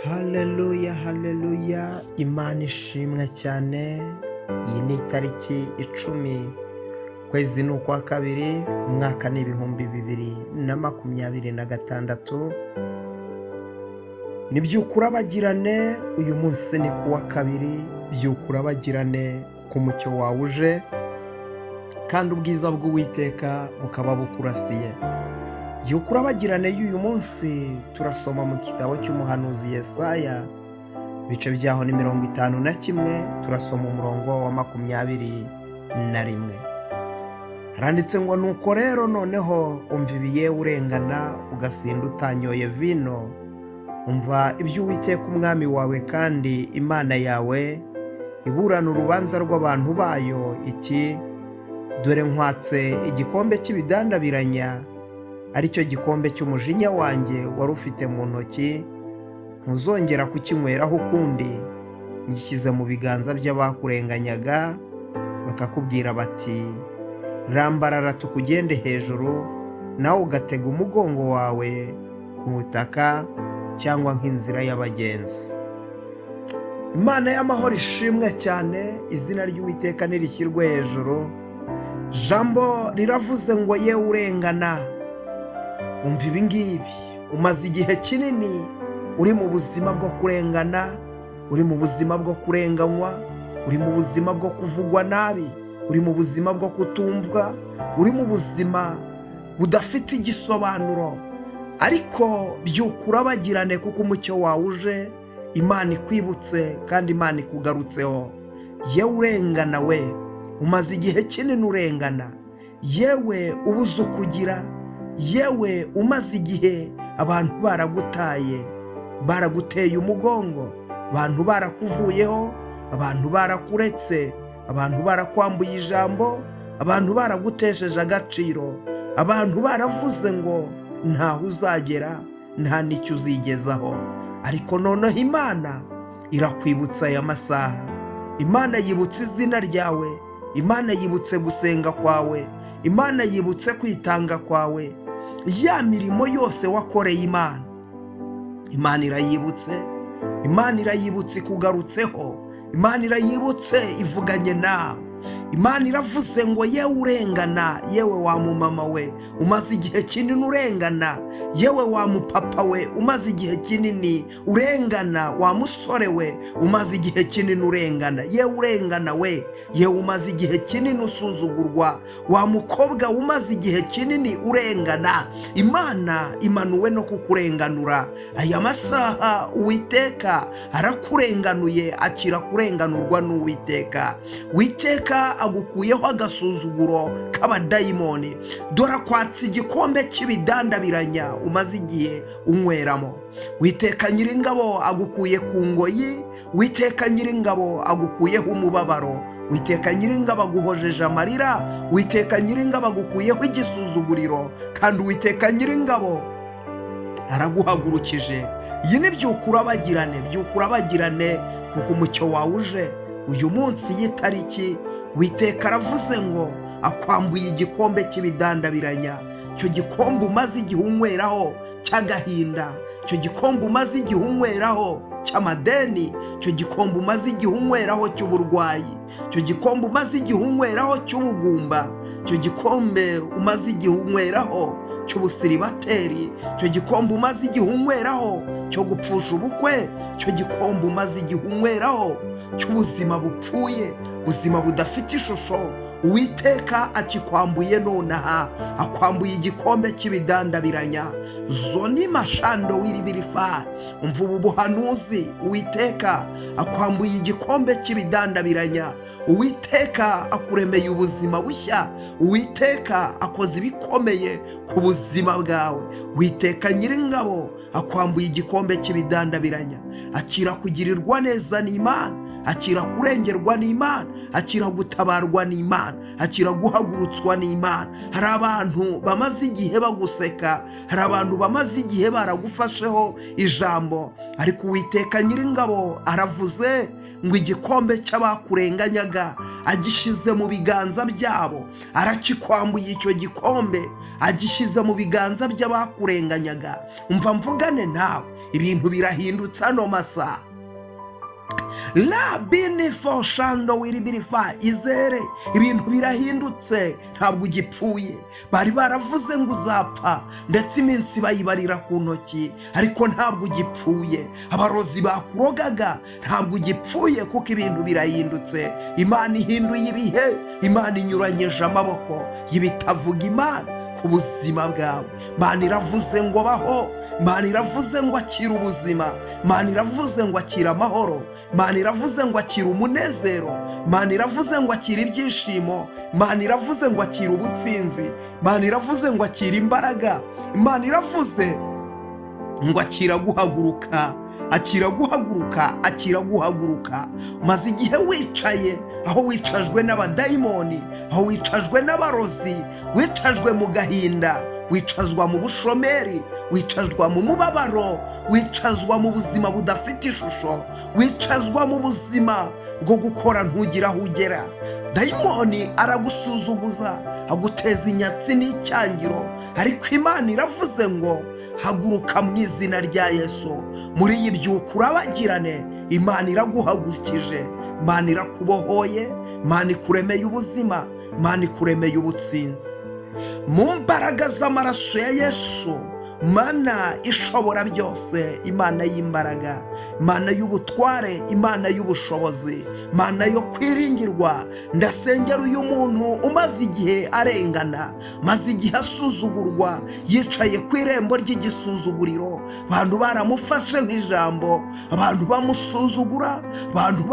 Haleluya, haleluya, Imana ishimwe cyane. Iyi ni itariki 10, ukwezi ni ukwa kabiri, umwaka ni 2026. Ni byukurabagirane, uyu munsi ni ku wa kabiri, byukurabagirane ku mucyo wawe uje, kandi ubwiza bw'Uwiteka bukaba bukurasiye. Byukurabagirane y'uyu munsi turasoma mu gitabo cy'umuhanuzi Yesaya, ibice byaho ni 51, turasoma umurongo wa 21. Haranditse ngo: "Nuko rero noneho umva ibi, yewe urengana ugasinda utanyoye vino, umva ibyo Uwiteka umwami wawe kandi Imana yawe iburana urubanza rw'abantu bayo iti: Dore nkwatse igikombe cy'ibidandabiranya, aricyo gikombe cy'umujinya wanjye wari ufite mu ntoki, ntuzongera kukinyweraho ukundi. Ngishyize mu biganza by'abakurenganyaga, bakakubwira bati: Rambarara tukugende hejuru, nawe ugatega umugongo wawe ku butaka cyangwa nk'inzira y'abagenzi." Imana y'amahoro ishimwe cyane, izina ry'Uwiteka nirishyirwe hejuru. Jambo riravuze ngo: "Yewe urengana, umva ibi ngibi. Umaze igihe kinini uri mu buzima bwo kurengana, uri mu buzima bwo kurenganywa, uri mu buzima bwo kuvugwa nabi, uri mu buzima bwo kutumvwa, uri mu buzima budafite igisobanuro. Ariko byukurabagirane, kuko umucyo wawe uje, Imana ikwibutse kandi Imana ikugarutseho. Yewe urengana we, umaze igihe kinini urengana, yewe ubuze ukugira, yewe umaze igihe abantu baragutaye, baraguteye umugongo, abantu barakuvuyeho, abantu barakuretse, abantu barakwambuye ijambo, abantu baragutesheje agaciro, abantu baravuze ngo ntaho uzagera, nta n'icyo uzigezaho. Ariko noneho Imana irakwibutsa aya masaha. Imana yibutse izina ryawe, Imana yibutse gusenga kwawe, Imana yibutse kwitanga kwawe, ya mirimo yose wakoreye Imana. Imana irayibutse, Imana irayibutse, ikugarutseho. Imana irayibutse, ivuganye nawe. Imana iravuze ngo: Yewe urengana, yewe wa mumama we umaze igihe kinini urengana, yewe wa mupapa we umaze igihe kinini urengana, wa musore we umaze igihe kinini urengana, yewe urengana we, yewe umaze igihe kinini usuzugurwa, wa mukobwa umaze igihe kinini urengana, Imana imanuwe no kukurenganura aya masaha. Uwiteka arakurenganuye. Akira kurenganurwa n'Uwiteka. Witeka agukuyeho agasuzuguro k'abadayimoni. Dore akwatsa igikombe cy'ibidandabiranya umaze igihe unyweramo. Witeka Nyiringabo agukuye ku ngoyi. Witeka Nyiringabo agukuyeho umubabaro. Witeka Nyiringabo aguhojeje amarira. Witeka Nyiringabo agukuyeho igisuzuguriro, kandi Uwiteka Nyiringabo araguhagurukije. Iyi ni byukurabagirane, byukurabagirane, kuko umucyo wawe uje uyu munsi y'itariki. Witeka aravuze ngo akwambuye igikombe cy'ibidandabiranya, icyo gikombe umaze igihe unyweraho cy'agahinda, icyo gikombe umaze igihe unyweraho cy'amadeni, icyo gikombe umaze igihe unyweraho cy'uburwayi, icyo gikombe umaze igihe unyweraho cy'ubugumba, icyo gikombe umaze igihe unyweraho cy'ubusiribateri, icyo gikombe umaze igihe unyweraho cyo gupfusha ubukwe, icyo gikombe umaze igihe unyweraho cy'ubuzima bupfuye, ubuzima budafite ishusho, Uwiteka akikwambuye nonaha. Akwambuye igikombe cy'ibidandabiranya. Zoni mashando wiribirifa. Umva ubu buhanuzi: Uwiteka akwambuye igikombe cy'ibidandabiranya. Uwiteka akuremeye ubuzima bushya. Uwiteka akoze ibikomeye ku buzima bwawe. Witeka Nyiringabo akwambuye igikombe cy'ibidandabiranya. Akira kugirirwa neza n'Imana, akira kurengerwa n'Imana, akira gutabarwa n'Imana, akira guhagurutswa n'Imana. Hari abantu bamaze igihe baguseka, hari abantu bamaze igihe baragufasheho ijambo, ariko Uwiteka Nyiringabo aravuze ngo igikombe cy'abakurenganyaga agishyize mu biganza byabo. Arakikwambuye icyo gikombe, agishyize mu biganza by'abakurenganyaga. Umva mvugane nawe. Ibintu birahindutse ano masaha. Rabini shando wiribirifa, izere, ibintu birahindutse, ntabwo ugipfuye. Bari baravuze ngo uzapfa, ndetse iminsi bayibarira ku ntoki, ariko ntabwo ugipfuye. Abarozi bakurogaga, ntabwo ugipfuye, kuko ibintu birahindutse. Imana ihinduye ibihe, Imana inyuranyije amaboko y'ibitavuga Imana ku buzima bwawe. Imana iravuze ngo baho. Imana iravuze ngo akira ubuzima. Imana iravuze ngo akira amahoro. Imana iravuze ngo akira umunezero. Imana iravuze ngo akira ibyishimo. Imana iravuze ngo akira ubutsinzi. Imana iravuze ngo akira imbaraga. Imana iravuze ngo akira guhaguruka, akira guhaguruka, akira guhaguruka. Maze igihe wicaye aho wicajwe n'abadayimoni, aho wicajwe n'abarozi, wicajwe mu gahinda, wicazwa mu bushomeri, wicazwa mu mubabaro, wicazwa mu buzima budafite ishusho, wicazwa mu buzima bwo gukora ntugire aho ugera. Dayimoni aragusuzuguza, aguteza inyatsi n'icyangiro, ariko Imana iravuze ngo haguruka mu izina rya Yesu. Muri iyi byuka urabagirane, Imana iraguhagurukije, Imana irakubohoye, Imana ikuremeye ubuzima, Imana ikuremeye ubutsinzi. Mu mbaraga z'amaraso ya Yesu, Mana ishobora byose, Imana y'imbaraga, Imana y'ubutware, Imana y'ubushobozi, Imana yo kwiringirwa, ndasengera uyu muntu umaze igihe arengana, maze igihe asuzugurwa, yicaye ku irembo ry'igisuzuguriro. Abantu baramufashe nk'ijambo, abantu bamusuzugura, abantu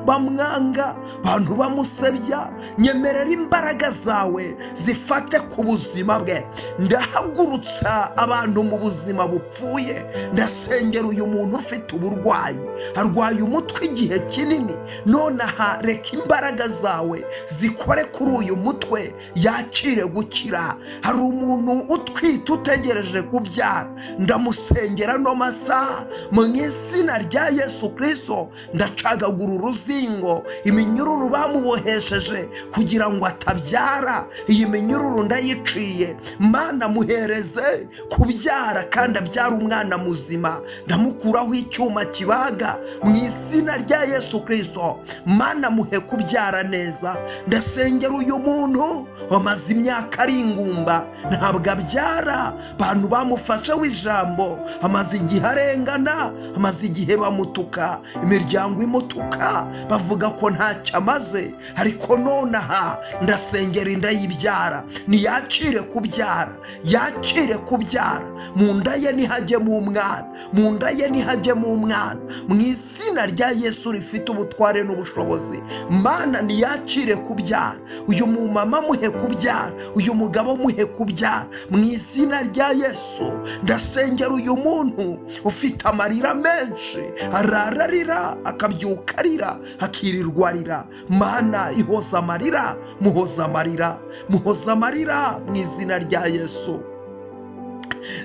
bamwanga, abantu bamusebya. Nyemerera imbaraga zawe zifate ku buzima bwe. Ndahagurutsa abantu mu buzima bupfuye. Ndasengera uyu muntu ufite uburwayi, arwaye umutwe igihe kinini. Nonaha reka imbaraga zawe zikore kuri uyu mutwe, yakire gukira. Hari umuntu utwite utegereje kubyara, ndamusengera no masaha mu izina rya Yesu Kirisito. Ndacagagura uruzingo, iminyururu bamubohesheje kugira ngo atabyara, iyi minyururu ndayiciye. Mana, muhereze kubyara kandi abyara umwana muzima. Ndamukuraho icyuma kibaga mu izina rya Yesu Kirisito. Mana, muhe kubyara neza. Ndasengera uyu muntu wamaze imyaka ari ingumba, ntabwo abyara, abantu bamufasheho ijambo, amaze igihe arengana, amaze igihe bamutuka, imiryango imutuka, bavuga ko ntacyo amaze. Ariko nonaha ndasengera inda yibyara, ntiyakire kubyara, yakire kubyara. Mu nda ye ntihajyemo umwana, mu nda ye ntihajyemo umwana, mu izina rya Yesu rifite ubutware n'ubushobozi. Mana, ntiyakire kubyara. Uyu mumama muhe kubyara, uyu mugabo muhe kubyara, mu izina rya Yesu. Ndasengera uyu muntu ufite amarira menshi, arara arira, akabyuka arira, akirirwa arira. Mana, ihoza amarira, muhoza amarira, muhoza amarira mu izina rya Yesu.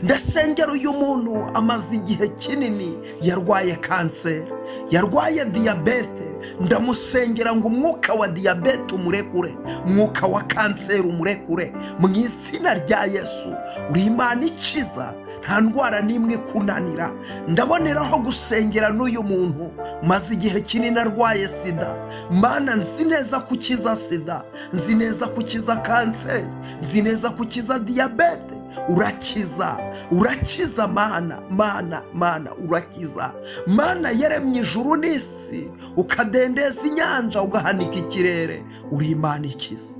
Ndasengera uyu muntu amaze igihe kinini yarwaye kanseri, yarwaye diyabete. Ndamusengera ngo umwuka wa diyabete umurekure, umwuka wa kanseri umurekure mu izina rya Yesu. Uri Imana ikiza, nta ndwara n'imwe ikunanira. Ndaboneraho gusengera n'uyu muntu maze igihe kinini arwaye sida. Mana, nzi neza kukiza sida, nzi neza kukiza kanseri, nzi neza kukiza diyabete. Urakiza, urakiza Mana, Mana, Mana, urakiza. Mana yaremye ijuru n'isi, ukadendeza inyanja, ugahanika ikirere, uri Imana ikiza.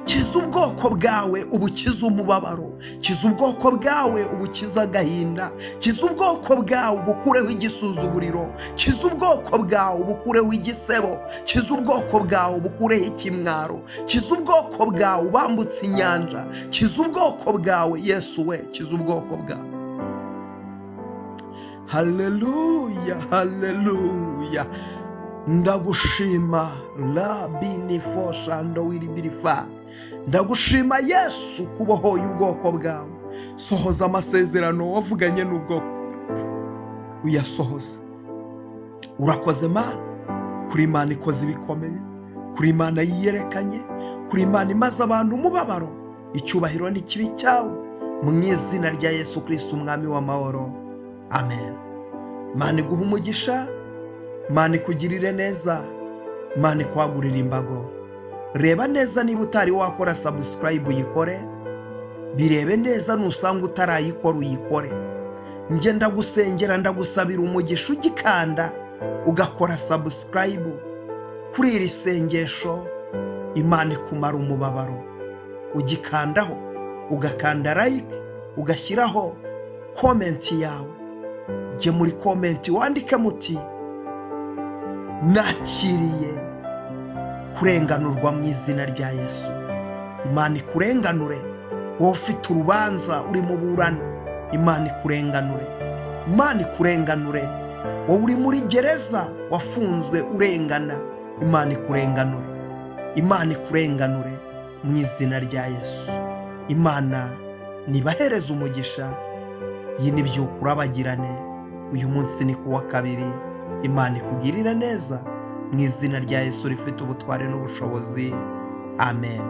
Kiza ubwoko bwawe, ubukiza umubabaro. Kiza ubwoko bwawe, ubukiza agahinda. Kiza ubwoko bwawe, ubukureho igisuzuguriro. Kiza ubwoko bwawe, ubukureho igisebo. Kiza ubwoko bwawe, ubukureho ikimwaro. Kiza ubwoko bwawe, ubambutse inyanja. Kiza ubwoko bwawe, Yesu we, kiza ubwoko bwawe. Haleluya, haleluya! Ndagushima rabini shando wiribirifa. Ndagushima Yesu kubohoye ubwoko bwawe. Sohoza amasezerano wavuganye n'ubwoko bwawe, uyasohoze. Urakoze Mana, kuri Imana ikoze ibikomeye, kuri Imana yiyerekanye, kuri Imana imaze abantu umubabaro. Icyubahiro ni kibi cyawe, mu izina rya Yesu Kirisiti umwami w'amahoro. Amen. Imana iguhe umugisha, Imana ikugirire neza, Imana ikwagurire imbago. Reba neza niba utari wakora subscribe uyikore, birebe neza, nusanga utarayikora uyikore. Njye ndagusengera, ndagusabira umugisha ugikanda ugakora subscribe kuri iri sengesho. Imana ikumara umubabaro. Ugikandaho, ugakanda like, ugashyiraho comment yawe. Jye muri comment wandike muti: "Nakiriye kurenganurwa mu izina rya Yesu." Imana ikurenganure. Wowe ufite urubanza urimo uburana, Imana ikurenganure, Imana ikurenganure. Wowe uri muri gereza wafunzwe urengana, Imana ikurenganure, Imana ikurenganure mu izina rya Yesu. Imana nibahereze umugisha. Iyi ni Byuka Urabagirane. Uyu munsi ni ku wa kabiri. Imana ikugirire neza mu izina rya Yesu rifite ubutware n'ubushobozi. Amen.